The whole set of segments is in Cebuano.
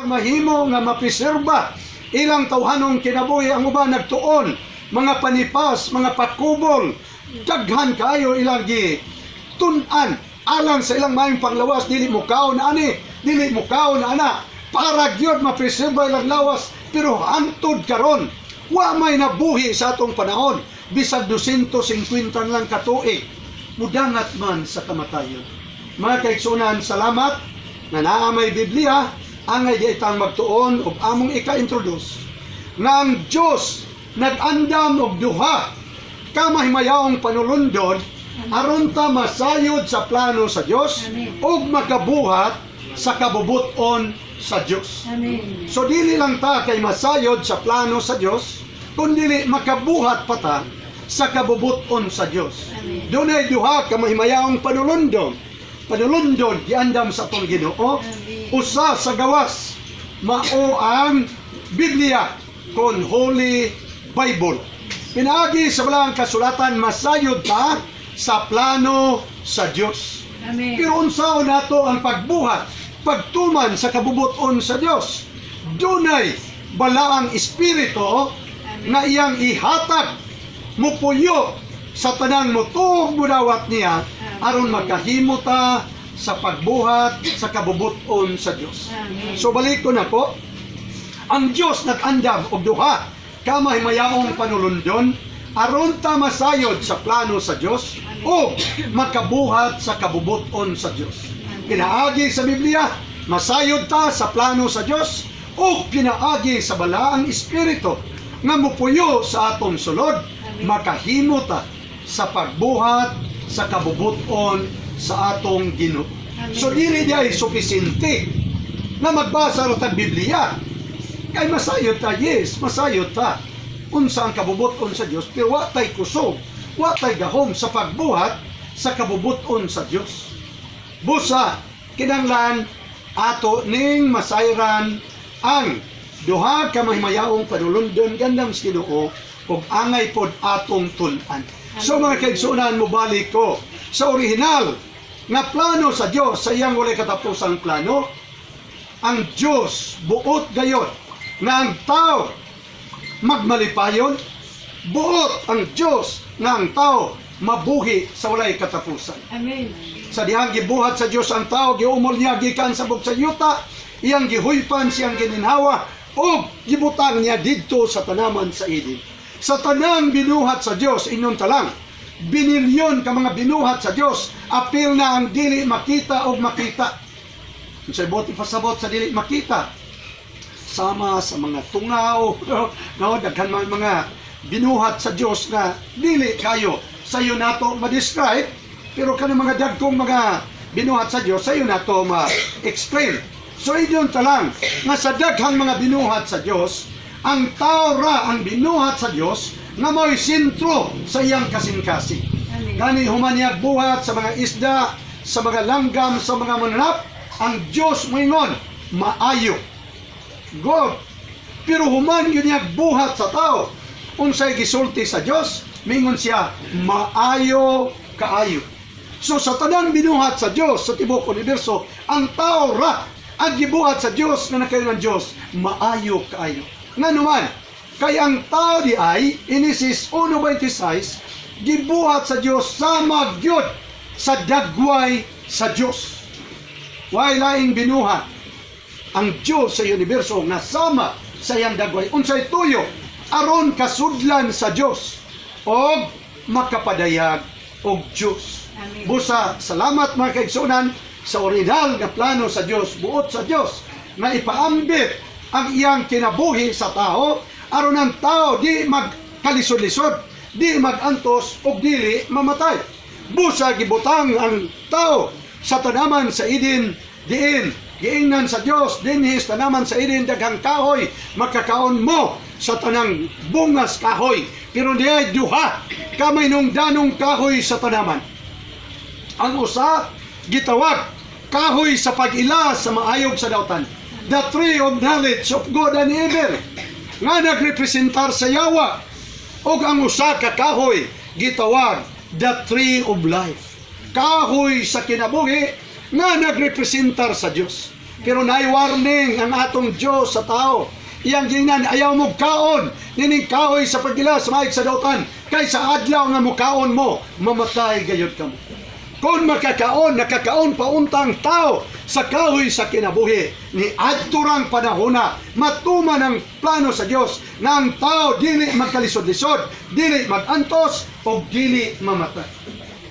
Mahimo nga mapreserba ilang tawhanong kinabuhi. Ang uban nagtuon mga panipas, mga pakubol, daghan kaayo ilang gi tun-an alang sa ilang maayong panglawas. Dili mo kaon ani, dili mo kaon ana, para gyud mapreserba ilang lawas. Pero hantod karon wa may nabuhi sa atong panahon bisag 250 lang katuig, mudangat man sa kamatayon. Mga kaigsunan, salamat nga naa may Biblia. Angay di itang magtuon og among ika-introduce nga ang Dios nag-andam og duha ka mahimayaong panulundon aron ta masayod sa plano sa Dios Amen. Ug makabuhat sa kabubuton sa Dios. Amen. So dili lang ta kay masayod sa plano sa Dios, kundi makabuhat pa ta sa kabubuton sa Dios. Amen. Dunay duha ka mahimayaong panulundon. Panulundon giandam sa atong Ginoo. Amen. Usa sa gawas mao ang Biblia kon Holy Bible. Pinaagi sa Balaang Kasulatan, masayod ta sa plano sa Dios. Amen. Pero unsaon nato ang pagbuhat, pagtuman sa kabubuton sa Dios? Dunay Balaang Espiritu nga iyang ihatag, mupuyo sa tanang mutuog mudawat niya aron makahimo ta sa pagbuhat sa kabubuton sa Dios. Amen. So balik ko na po, ang Dios nag-andam og duha ka mahimayaong panulundon aron ta masayod sa plano sa Dios o makabuhat sa kabubuton sa Dios. Pinaagi sa Biblia, masayod ta sa plano sa Dios, o pinaagi sa Balaang Espiritu nga mupuyo sa atong sulod, makahimo ta sa pagbuhat sa kabubuton sa atong Ginoo. Amen. So dili di ay supisinte na magbasa ra tag Biblia. Kay masayod ta, yes, masayod ta unsa ang kabubuton sa Dios, pero wa tay kusog, wa tay gahom sa pagbuhat sa kabubuton sa Dios. Busa kinanglan ato ning masayran ang duha ka mahimayaong panulundon gandam sa Ginoo ug angay pod atong tun-an. So mga kaigsuonan, mobalik ko sa orihinal nga plano sa Dios, sa iyang walay katapusang plano. Ang Dios buot gayod nga ang tao magmalipayon. Buot ang Dios nga ang tao mabuhi sa walay katapusan. Amen. Sa dihang gibuhat sa Dios ang tao, giumol niya gikan sa sa yuta, iyang gihuypan siyang gininhawa ug gibutang niya didto sa tanaman sa Eden. Sa tanang binuhat sa Dios, ingon talang binilyon ka mga binuhat sa Dios, apil na ang dili makita og makita. Unsay buot ipasabot sa dili makita? Sama sa mga tungaw, no, daghan man mga binuhat sa Dios nga dili kayo sayo nato ma-describe, pero kanang mga dagkong mga binuhat sa Dios, sayo nato ma-explain. So ingon ta lang nga sa daghang mga binuhat sa Dios, ang tao ra ang binuhat sa Dios nga mao'y sentro sa iyang kasing-kasing. Amen. Gani human niya buhat sa mga isda, sa mga langgam, sa mga mananap, ang Dios moingon, "Maayo." God. Pero human yun niya buhat sa tao, unsay gisulti sa Dios? Mingon siya, "Maayo kaayo." So sa tanang binuhat sa Dios sa tibuok universo, ang tao ra ang gibuhat sa Dios nga nakaingon ang Dios, "Maayo kaayo." Ngano man? Kay ang tao di ay, Genesis 1:26, gibuhat sa Dios sama gyud sa dagway sa Dios. Way laing binuhat ang Dios sa universo nga sama sa iyang dagway. Unsay tuyo? Aron kasudlan sa Dios og makapadayag og Dios. Amen. Busa salamat, mga kaigsuonan, sa original nga plano sa Dios, buot sa Dios nga ipaambit ang iyang kinabuhi sa tao aron ang tao di magkalisod-lisod, di magantos ug dili mamatay. Busa gibutang ang tao sa tanaman sa Eden, diin giingnan sa Dios, "Dinhi sa tanaman sa Eden daghang kahoy, makakaon mo sa tanang bungas kahoy. Pero diay duha ka mahinungdanong kahoy sa tanaman. Ang usa gitawag kahoy sa pag-ila sa maayog sa dautan, the tree of knowledge of good and evil, nga nagrepresentar sa yawa. Ug ang usa ka kahoy gitawag the tree of life, kahoy sa kinabuhi, nga nagrepresentar sa Dios." Pero naay warning ang atong Diyos sa tao. Iyang giingnan, "Ayaw mo kaon nining kahoy sa pag-ila sa maayo sa dautan. Kay sa adlaw nga mukaon mo, mamatay gayod kamo." Kung makakaon, nakakaon pa untang tao sa kahoy sa kinabuhi, ni adturang panahona, matuman ang plano sa Dios nga ang tao dili magkalisod-lisod, dili magantos, o dili mamatay.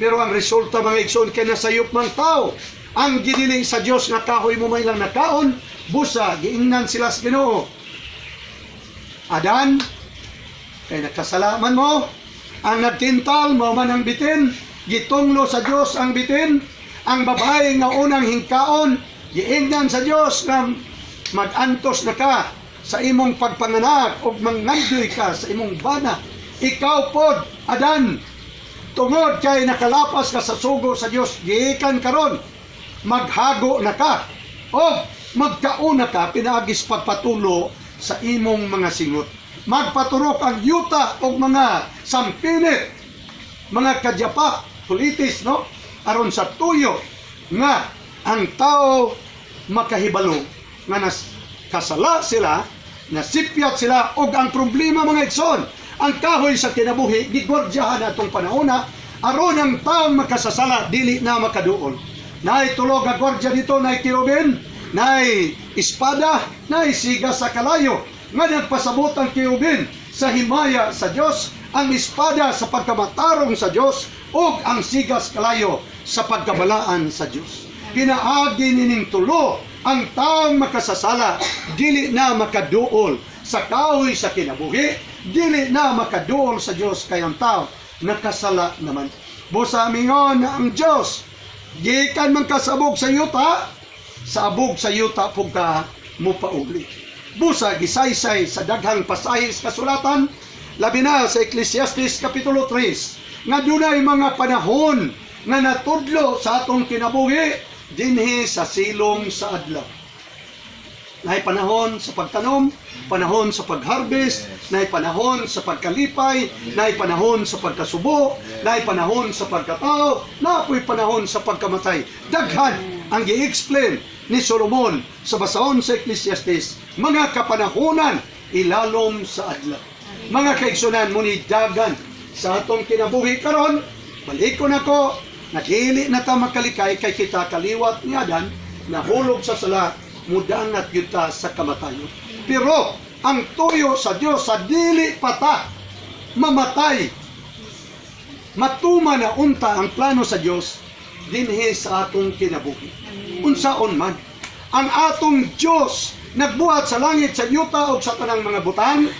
Pero ang resulta, mga igsoon, kay nasayop mang tao ang gidili sa Dios nga kahoy mo may lang nakaon, busa giingnan sila sa Ginoo. "Adan, kay nakasala man mo, ang nagtintal mao man ang bitin, gitunglo sa Dios ang bitin, ang babae nga unang hingkaon, giingnan sa Dios nga magantos na ka sa imong pagpanganak ug mangandoy ka sa imong bana. Ikaw pod, Adan, tungod kay nakalapas ka sa sugo sa Dios, gikan karon maghago na ka o magkauna ka pinaagis pagpatulo sa imong mga singot. Magpaturok ang yuta og mga sampinit, mga kadyapa, kulitis, no? Aron sa tuyo nga ang tao makahibalo nga nas kasala sila, nasipyat sila, og ang problema, mga igsoon, ang kahoy sa kinabuhi gigwardyahan atong panahona aron ang taong makasasala dili na makaduol. Naay tulo ka gwardya dito, naay kerubin, naay espada, naay siga sa kalayo nga nagpasabot ang kerubin sa himaya sa Dios, ang espada sa pagkamatarong sa Dios, ug ang sigas kalayo sa pagkabalaan sa Dios. Pinaagi nining tulo, ang taong makasasala dili na makaduol sa kahoy sa kinabuhi, dili na makaduol sa Dios kay ang tao nakasala naman. Busa mingon ang Dios, "Gikan man ka sa abog sa yuta, sa abog sa yuta pug ka mopaubli." Busa gisaysay sa daghang pasahe sa kasulatan, labi na sa Ecclesiastes Kapitulo 3, nga dunay mga panahon nga natudlo sa atong kinabuhi dinhi sa silong sa adlaw. Naay panahon sa pagtanom, panahon sa pagharvest, naay panahon sa pagkalipay, naay panahon sa pagkasubo, naay panahon sa pagkatao, naapoy panahon sa pagkamatay. Daghan ang gi-explain ni Solomon sa basahon sa Ecclesiastes, mga kapanahonan ilalom sa adlaw. Mga kaigsunan mo ni dagan sa atong kinabuhi karon, balikon ako, nagdili na ta makalikay kay kita kaliwat ni Adan, nahulog sa sala, mudangat gyud ta sa kamatayon. Pero ang tuyo sa Dios sa dili pa ta mamatay, matuman na unta ang plano sa Dios dinhi sa atong kinabuhi. Unsaon man ang atong Dios nagbuhat sa langit, sa yuta ug sa tanang mga butang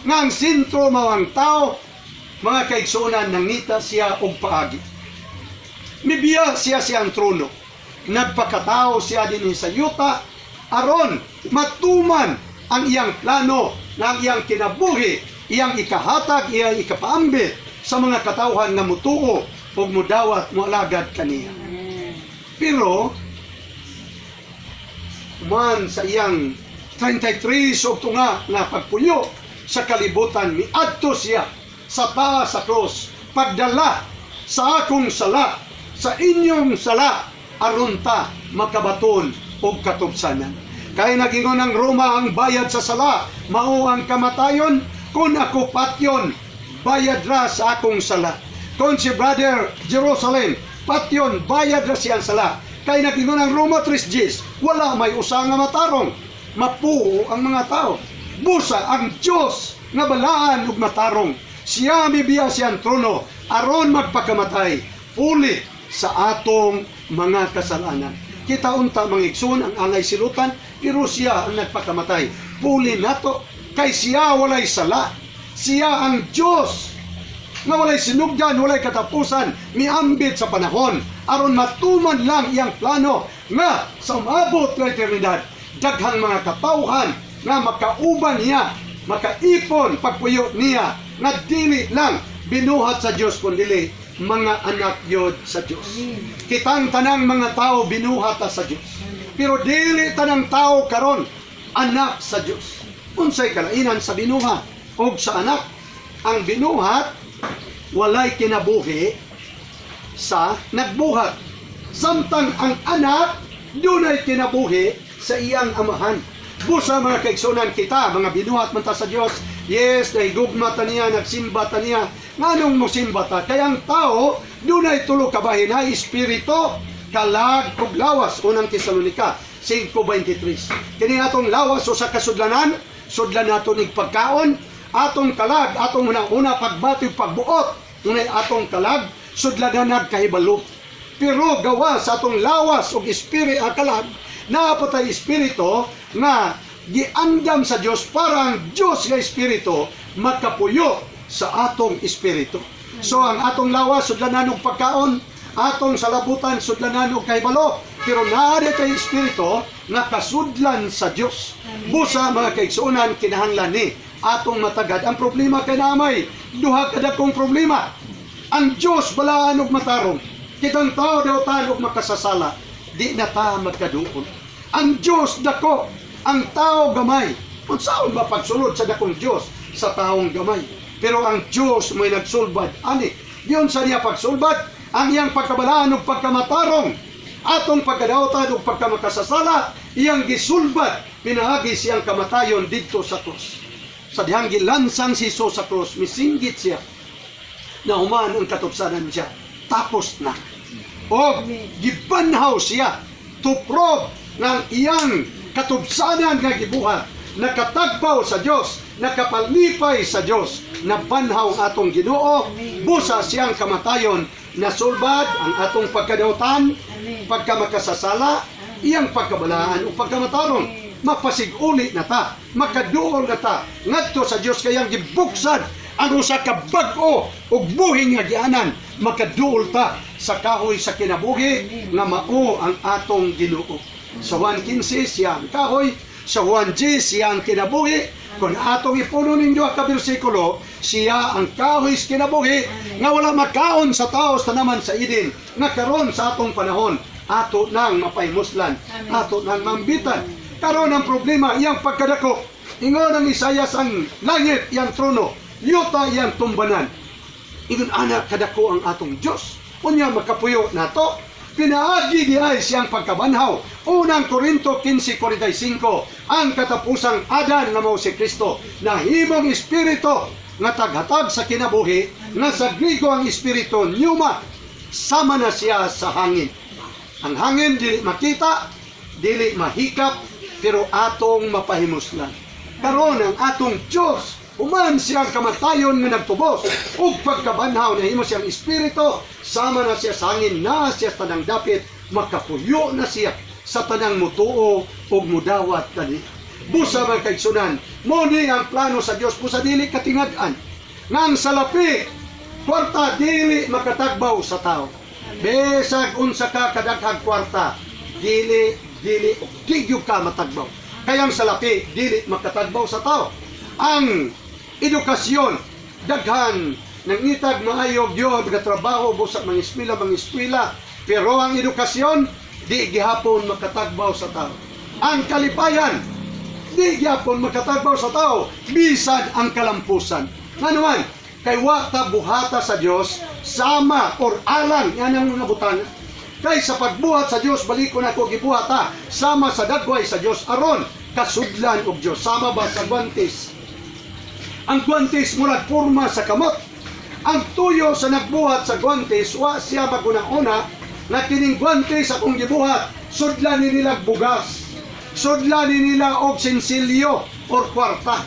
nga ang sentro mao ang tao, mga kaigsuonan, nangita siya og paagi. Mibiya siya siyang trono. Nagpakatao siya dinhi sa yuta aron matuman ang iyang plano na ang iyang kinabuhi, iyang ikahatag, iyang ikapaambit sa mga katawhan nga mutuo ug mudawat, moalagad kaniya. Pero man sa iyang 33 og tunga nga pagpuyo sa kalibutan, miadto siya sa taas sa krus pagdala sa akong sala, sa inyong sala, aron ta makabaton og katubsanan. Kay nagingon ang Roma, ang bayad sa sala mao ang kamatayon. Kung ako patyon, bayad ra sa akong sala. Kung si Brother Jerusalem patyon, bayad ra siyang sala. Kay nagingon ang Roma 3:10, wala may usa nga matarong. Mapuo ang mga tao. Busa ang Dios nga balaan ug matarong, siya mibiya siyang trono aron magpakamatay puli sa atong mga kasalanan. Kita unta, mga igsoon, ang angay silutan, pero siya ang nagpakamatay puli nato kay siya walay sala. Siya ang Dios nga walay sinugdan, walay katapusan, miambit sa panahon aron matuman lang iyang plano nga sa umabot nga eternidad, daghang mga katawhan nga makauban niya, makaipon pagpuyo niya, nga dili lang binuhat sa Dios kundi mga anak yod sa Dios. Kitang tanang mga tao binuhat ta sa Dios. Pero dili tanang tao karon anak sa Dios. Unsay kalainan sa binuhat og sa anak? Ang binuhat walay kinabuhi sa nagbuhat. Samtang ang anak dunay kinabuhi sa iyang amahan. Busa, mga kaigsunan, kita, mga binuhat man ta sa Dios, yes, nahigugma ta niya, nagsimba ta niya. Nganong mosimba ta? Kay ang tao, dunay tulo ka bahin, ay espiritu, kalag, ug lawas. Unang Tesalonika 5:23. Kini atong lawas usa ka sudlanan, sudlan nato nig pagkaon, atong kalag, atong una-una pagbati ug pagbuot, unay atong kalag, sudlanan kahibalo. Pero gawa sa atong lawas ug espiritu kalag, naa pa tay espiritu nga giandam sa Dios para ang Dios nga espiritu makapuyo sa atong espiritu. So ang atong lawas sudlanan og pagkaon, atong salabutan sudlanan og kahibalo, pero naa kay espiritu nga kasudlan sa Dios. Busa, mga kaigsuonan, kinahanglan ni atong matagad. Ang problema kay namay duha ka dakong problema. Ang Dios balaan og matarong. Kitang tao dautan og makasasala. Di na ta magkaduol. Ang Dios dako, ang tao gamay. Unsaon ba pagsulod sa dakong Dios sa taong gamay? Pero ang Dios may nagsulbad ani. Diyon sa niya pagsulbad, ang iyang pagkabalaan ug pagkamatarong, atong pagkadautan ug pagkamakasasala, iyang gisulbad pinaagi siyang kamatayon didto sa krus. Sa dihang gilansang si Jesus sa krus, misinggit siya na human ang katubsanan siya. Tapos na. O gibanhaw siya to prove ng iyang katubsanan nga gibuhat, nakatagbaw sa Dios, nakapalipay sa Dios, nabanhaw ang atong Ginoo. Busa siyang kamatayon, nasulbad ang atong pagkadautan, pagkamakasasala, iyang pagkabalaan o pagkamatarong. Mapasiguli na ta, makaduol na ta ngadto sa Dios kayang gibuksan ang usa ka bag-o ug buhi nga gianan, makaduol ta sa kahoy sa kinabuhi nga mao ang atong Ginoo. Sa Juan 15, siya ang kahoy. Sa Juan 10, siya ang kinabuhi. Kung atong ipuno ninyo ang kabersikulo, siya ang kahoy sa kinabuhi nga wala makaon sa tao sa tanaman sa Eden, nga karon sa atong panahon ato nang mapahimuslan, ato nang mambitan. Karon ang problema, iyang pagkadako. Ingon ang Isayas, ang langit iyang trono, yuta iyang tumbanan. Ingon ana kadako ang atong Dios. Unya makapuyo nato pinaagi di ay siyang pagkabanhaw. Unang Korinto 15:45, ang katapusang Adan nga mao si Kristo nahimong espiritu nga taghatag sa kinabuhi, nga sa Grigo ang espiritu pneuma, sama na siya sa hangin. Ang hangin dili makita, dili mahikap, pero atong mapahimuslan. Karon ang atong Dios, human siyang kamatayon nga nagtubos ug pagkabanhaw, nahimo siyang espiritu, sama na siya sa hangin, na siya sa tanang dapit, makapuyo na siya sa tanang mutuo ug mudawat kani. Busa, mga kaigsunan, mo ni ang plano sa Dios. Busa dili katingad-an nga ang salapi, kwarta, dili makatagbaw sa tao. Besag unsa ka kadaghag kwarta, dili dili ug di gyud ka matagbaw. Kaya ang salapi dili makatagbaw sa tao. Ang edukasyon, daghan nangitag maayo gyud nga trabaho, busa mga eskwela, mga eskwela, pero ang edukasyon di gihapon makatagbaw sa tao. Ang kalipayan di gihapon makatagbaw sa tao, bisan ang kalampusan. Ngano man? Kay wa ta buhata sa Dios sama or alang yan ang mga butang. Kay sa pagbuhat sa Dios, balikon ako, gibuhat ta sama sa dagway sa Dios aron kasudlan og Dios, sama ba sa guantes. Ang guantes murag porma sa kamot. Ang tuyo sa nagbuhat sa guantes, wa siya maguna-una na kining guantes akong gibuhat, sudlan ni nila bugas. Sudlan ni nila og sinsilyo or kwarta.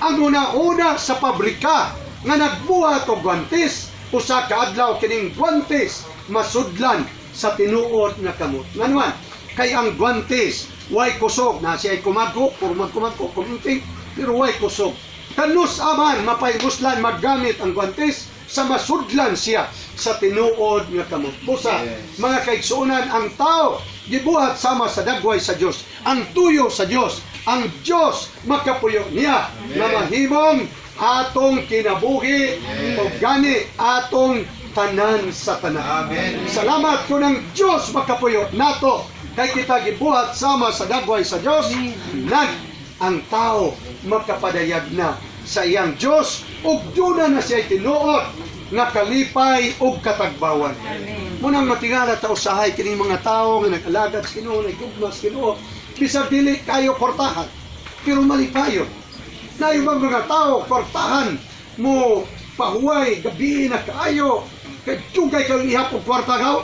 Ang una-una sa pabrika nga nagbuhat og guantes, usa ka adlaw kining guantes masudlan sa tinuod nga kamot. Nganuan, kay ang guantes way kusog na siya ay kumagko, puro magkumagko, kuminting, pero way kusog. Kanus aman mapahimuslan maggamit ang guantes sa masudlan siya sa tinuod nga kamot. Busa, mga kaigsuonan, ang tao gibuhat sama sa dagway sa Dios, ang tuyo sa Dios, ang Dios makapuyo niya nga mahimong atong kinabuhi o gani atong tanan sa tanan. Amen. Salamat kung ang Dios makapuyo nato kay kita gibuhat sama sa dagway sa Dios, nag ang tao makapadayag na sa iyang Dios ug duna na siya tinuod nga kalipay ug katagbawan. Munang matingala ta usahay kining mga tao nga nag-alagad sa Ginoo, nagugma sa Ginoo. Bisag dili kayo kwartahan, pero malipayon. Na ibang mga tao, kwartahan mo pahuway, gabi na kaayo. Kay dugay kayo ihap og kwarta gaw.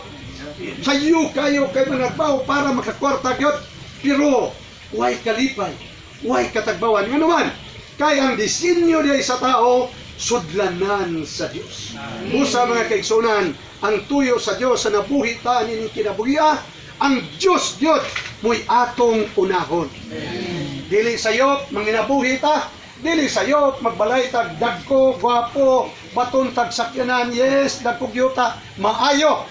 Sayo kayo kay managbaw para makakwarta gyud. Pero way kalipay, way katagbawan. Nga naman, kay ang disenyo diay sa tao sudlanan sa Dios. Busa, mga kaigsunan, ang tuyo sa Dios sa nabuhi ta nining kinabuhia, ang Dios Dios mo'y atong unahon. Dili sayop manginabuhi ta, dili sayop magbalay tag dagko, gwapo, baton tag sakyanan, yes, dagko gyuta, maayo.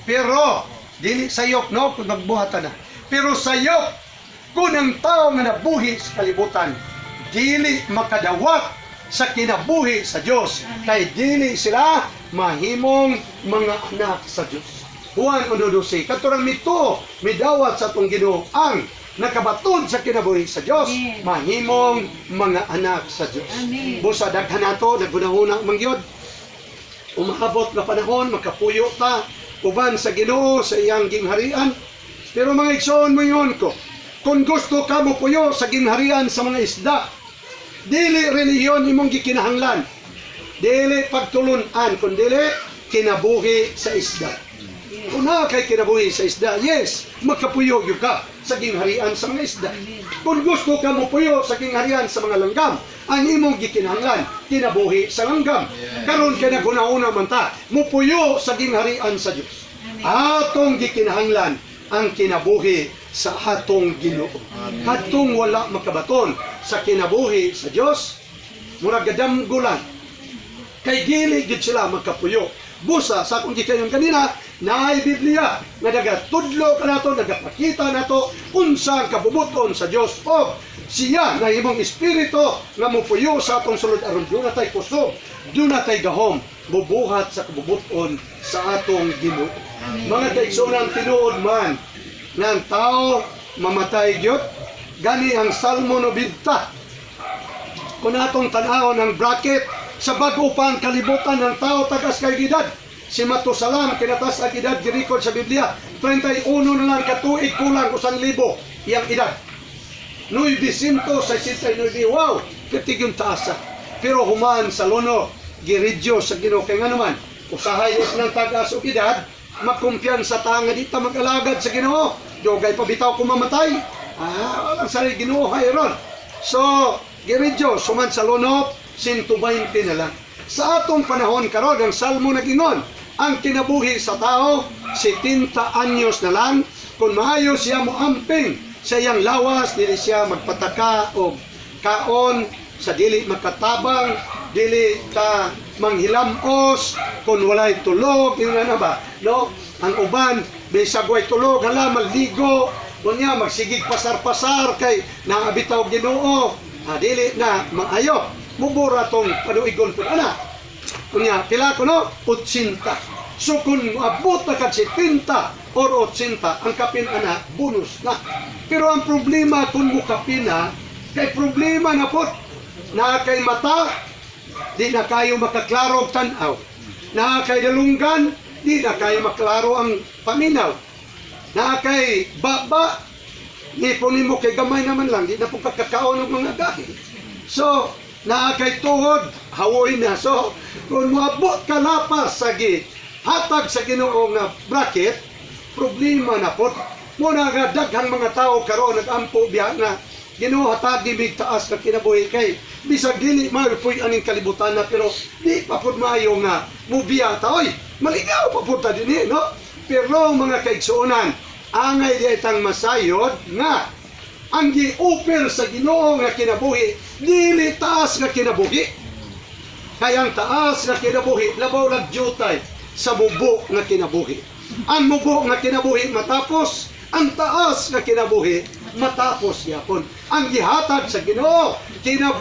Pero dili sayop, no, kung magbuhat ta na. Pero sayop kung ang tao nga nabuhi sa kalibutan dili makadawat sa kinabuhi sa Dios kay dili sila mahimong mga anak sa Dios. Juan 1:12, kadto rang mituo, midawat sa atong Ginoo, ang nakabaton sa kinabuhi sa Dios, Amen. Mahimong mga anak sa Dios. Amen. Busa daghan nato naghunahuna man gyud umaabot nga panahon makapuyo ta uban sa Ginoo sa iyang gingharian. Pero, mga igsoon, moingon ko, kung gusto ka mo puyo sa gingharian sa mga isda, dili relihiyon imong gikinahanglan, dili pagtulunan, kun dili kinabuhi sa isda. Kung naa kay kinabuhi sa isda, yes, makapuyo gyud ka sa gingharian sa mga isda. Kung gusto ka mo puyo sa gingharian sa mga langgam, ang imong gikinahanglan kinabuhi sa langgam. Karon kay naghuna-huna man ta, mupuyo sa gingharian sa Dios. Atong gikinahanglan ang kinabuhi sa atong Ginoo. Kadtong wala makabaton sa kinabuhi sa Dios, murag gadamgulan kay dili gid sila magkapuyo. Busa sa akong gikayon kanina, naay Biblia nga nagatudlo kanato, nagapakita nato unsa ang kabubuton sa Dios o siya na imong espiritu nga mopuyo sa atong sulod aron duna tay kusog, duna tay gahom bubuhat sa kabubuton sa atong Ginoo. Mga kaigsuonan, tinuod man nga ang tao mamatay gyud. Gani ang Salmo 90, kung atong tan-awon ang bracket sa bag-o pang kalibutan ng tao, tagas kay edad. Si Matusalam, kinatas ang edad girecord sa Biblia, 31 na lang katuig kulang 1,000 iyang edad. 969, wow, pwerte yung taasa. Pero human sa luno, giridyo sa Ginoo kay nga naman, usahay is ng tagas og edad, makumpiyansa ta nga di ta mag-alagad sa Ginoo. Dugay pa bitaw kung mamatay. Ah, walang sarili Ginoo hayron. So, giridyo, suman sa lunop, 120 na lang. Sa atong panahon karon, ang Salmo nagingon, ang kinabuhi sa tao, 70 anyos na lang, kung maayo siya mo amping sa iyang lawas, dili siya magpataka o kaon sa dili makatabang, dili ta manghilamos, kung walay tulog, yun na ba? No? Ang uban, bisag way tulog, hala, maligo, unya, magsigig pasar-pasar kay naabitaw Ginoo. Ah, dili na maayo. Mubura tong panuigon pud ana. Unya, pila ko, no? 80. So kung abot na kag 70 or 80, ang kapin ana, bonus na. Pero ang problema kung mukapin na, kay problema na po, na kay mata, di na kayo makaklaro og tan-aw. Na kay dalunggan, di na kayo maklaro ang paminaw. Na kay baba, ngipon nimo kay gamay naman lang, di na po kakakaon og mga gahi. So, naa kay tuhod, hawoy na. So, kung moabot ka lapas sa gi hatag sa Ginoo nga bracket, problema na po. Muna nga daghang mga tao karon nag-ampo biya nga Ginoo, hatagi mig taas nga kinabuhi kay bisag dili mapuy aning kalibutan na, pero di pa pud maayo nga mubiya ta, oy, maligaw pa pud ta dinhi, no? Pero, mga kaigsuonan, angay di tang masayod nga ang gi-offer sa Ginoo nga kinabuhi dili taas nga kinabuhi, kay ang taas nga kinabuhi labaw lag jutay sa mubo nga kinabuhi. Ang mubo nga kinabuhi matapos, ang taas nga kinabuhi matapos yapon. Ang gihatag sa Ginoo kinabuhi.